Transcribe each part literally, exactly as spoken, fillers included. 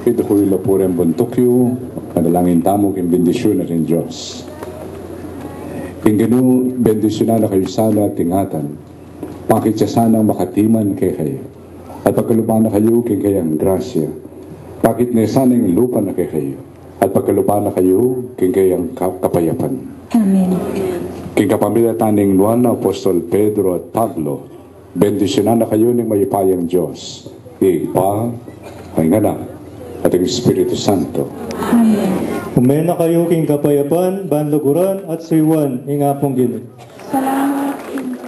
Ita ku yu la pureng buntuk yu, manalangin tamu king bendisyun na ning Dios. Ing Ginu, bendisyunan na kayu sana at ingatan. Pakit ya sanang makatiman kekayu. At pagkaluban na kayu king kayang grasya. Pakit ne sana ing lupa na kekayu. At pagkaluban na kayu king kayang ka-, kapayapan. Amen. King kapamilatan ning nuan na Apostol Pedro at Pablo, bendisyunan na kayu ning mayupayang Dios, Ibpa, ing Anak, at ing Espiritu Santo. Amen. Ume na kayu king kapayapan, ban luguran at suyuan ing Apung Ginu. Salamat, Ginu.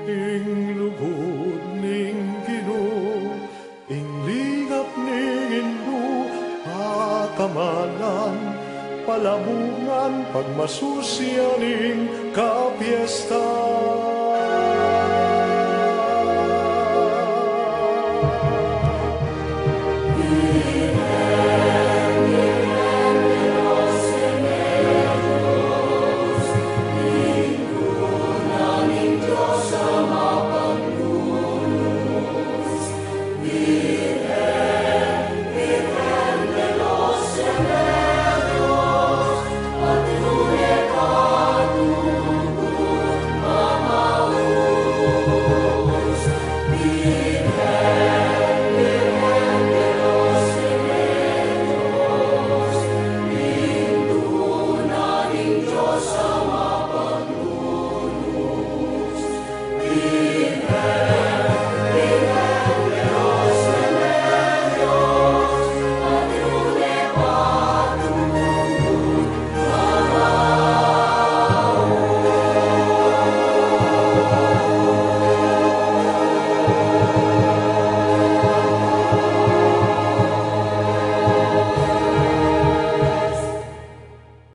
Ing lugud ning Ginu, ing ligap ning Indu, pakamalan, palamungan, pagmasusian ing kapiestan.